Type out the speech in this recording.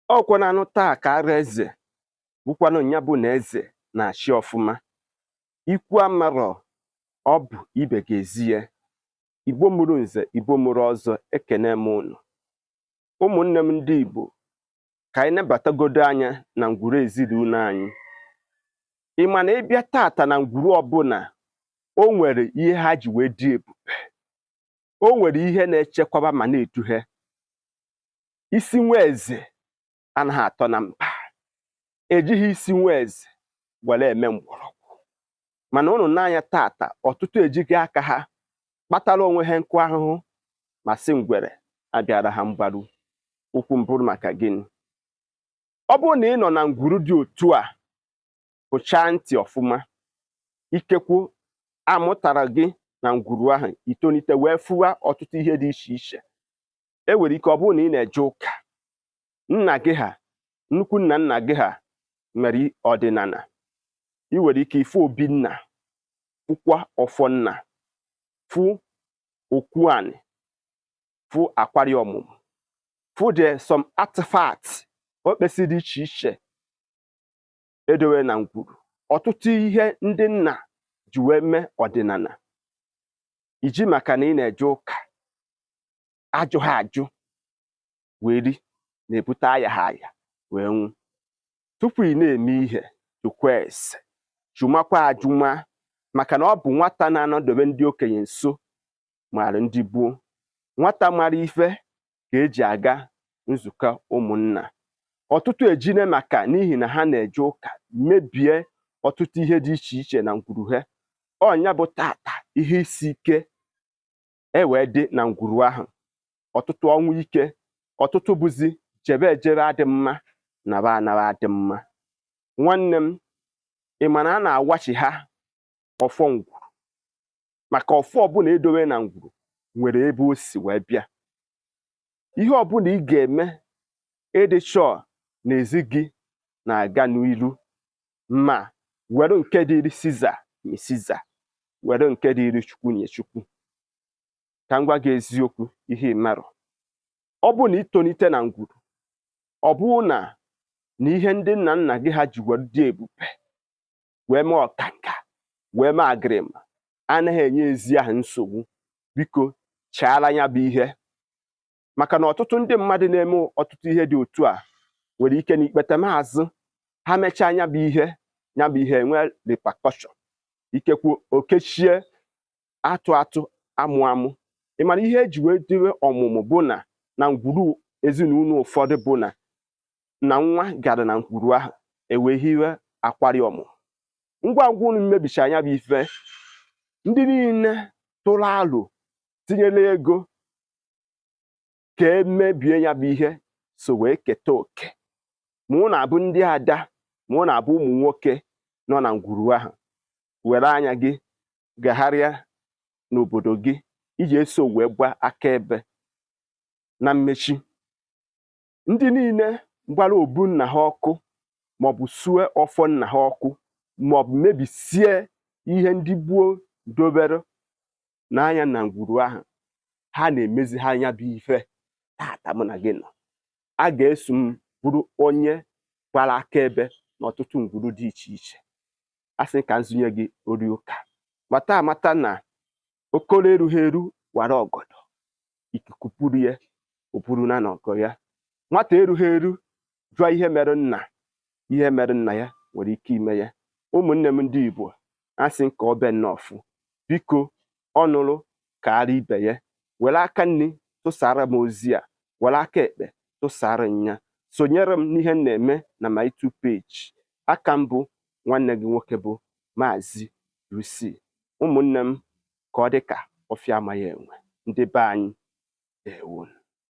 Ọkwananụ taa ka ara eze bụkwanụ nya bụ na eze na-achị ọfụma. Ikwu amarọ, ọ bụ ibe ga-ezi ya. Igbo mụrụ nze, Igbo mụrụ ọzọ, ekene m unu. Ụmụnne m ndị Igbo, ka anyị nabatagodo anya na ngwuru ezinụlọ anyị. Ị ma na ịbịa tata na ngwuru ọbụla, o nwere ihe ha ji wee dị ebube. O nwere ihe na-echekwaba ma na-eduhe. Isi nwa eze anaghị atọ na mba. Ejighị isi nwa eze were eme mgbọrọgwụ. Mana unu n'anya tata, ọtụtụ ejighị aka ha kpatara onwe ha nkụ ahụhụ ma sị ngwere abịara ha mgbaru. Okwu mbụrụ maka gịnị? Ọ bụrụ na ị nọ na ngwuru dị otu a, pụchaa ntị ọfụma. Ikekwu amụtara gị na ngwuru ahụ, itonite wee fụwa ọtụtụ ihe dị iche iche. E nwere ike ọ bụrụ na ị na-eje ụka, nna gị ha, nnukwu nna nna gị ha mere ọdịnala. Ị nwere ike ịfụ obi nna, fụkwa ọfọ nna, fụ okwu anị, fụ akwari ọmụmụ, fụ the some artifacts, okpesi dị iche iche edowe na ngwuru. Ọtụtụ ihe ndị nna ji wee mee ọdịnala. Iji maka na ị na-eje ụka, ajụ ha ajụ wee ri na-ebute aya ha aya wee nwụ. Tupu ị na-eme ihe, jụkwa ese, jụmakwa ajụma, maka na ọ bụ nwata na-anọdobe ndị okenye nso maara ndị gboo. Nwata mara ife ka eji aga nzukọ ụmụnna. Ọtụtụ ejine maka n'ihi na ha na-eje ụka mebie ọtụtụ ihe dị iche iche na ngwuru ha. Ọnya bụ tata ihe isi ike e wee dị na ngwuru ahụ. Ọtụtụ ọnwụ ike, ọtụtụ bụzi jebe ejebe adị mma, naba anaba adị mma. Nwanne m, ị ma na a na-awachi ha ọfọ ngwuru? Maka ọfọ ọbụla edowe na ngwuru nwere ebe o si wee bịa. Ihe ọbụla ị ga-eme ịdị sure na ezi gị na-aga n'iru, ma were nke dịrị Siza nye Siza, were nke dịrị Chukwu nye Chukwu. Ka m gwa gị eziokwu, ihe ị marọ. Ọ bụrụ na itonite na ngwuru, ọ bụrụ na na ihe ndị nna nna gị ha ji were dị ebube wee mee ọkanga wee mee agịrịma anaghị enye ezi ahụ nsogbu, biko chaara ya bụ ihe. Maka na ọtụtụ ndị mmadụ na-eme ọtụtụ ihe dị otu a nwere ike n'ikpete maazụ ha mechaa nya bụ ihe, nya bụ ihe enwe repercussion. Ikekwu okechie atụ atụ amụ amụ. Ị mara ihe eji wee dowe ọmụmụ bụ na na ngwuru ezinụlọ ụfọdụ bụ na na nwa gara na ngwuru ahụ ewee hiwe akwari ọmụmụ. Ngwa ngwa unu mebicha nya bụ ife, ndị niile tụrụ alo tinyere ego ka emebie ya bụ ihe so wee keta oke. Ma ụ na-abụ ndị ada, ma ụ na-abụ ụmụ nwoke nọ na ngwuru ahụ, were anya gị gagharịa n'obodo gị iji eso wee gba akaebe. Na mmechi, ndị niile gbara obu nna ha ọkụ maọbụ sue ọfọ nna ha ọkụ maọbụ mebisie ihe ndị gboo dobere n'anya na ngwuru ahụ, ha na-emezi ha anya bụ ife tata mụ na gị nọ. A ga-eso m bụrụ onye gbara akaebe n'ọtụtụ ngwuru dị iche iche. A sị ka m zụnye gị ori ụka. Mata amata na okoro erughị eru wara ọgọdọ, ikuku buru ya, o buru na n'ọgọ ya. Nwata erughị eru jụọ ihe mere nna, ihe mere nna ya nwere ike ime ya. Ụmụnne m ndị Igbo, a sị ka ọ bee nnọọfụ. Biko ọ nụrụ ka ara ibe ya, were aka nri tụsara m ozi a, were aka ekpe tụsara m ya. Sonyere m n'ihe m na-eme na my YouTube page. Aka m bụ nwanne gị nwoke bụ Maazị UC. Ụmụnne m, ka ọ dị ka ọfịa amaghị enwe. Ndị be anyị, ewonu.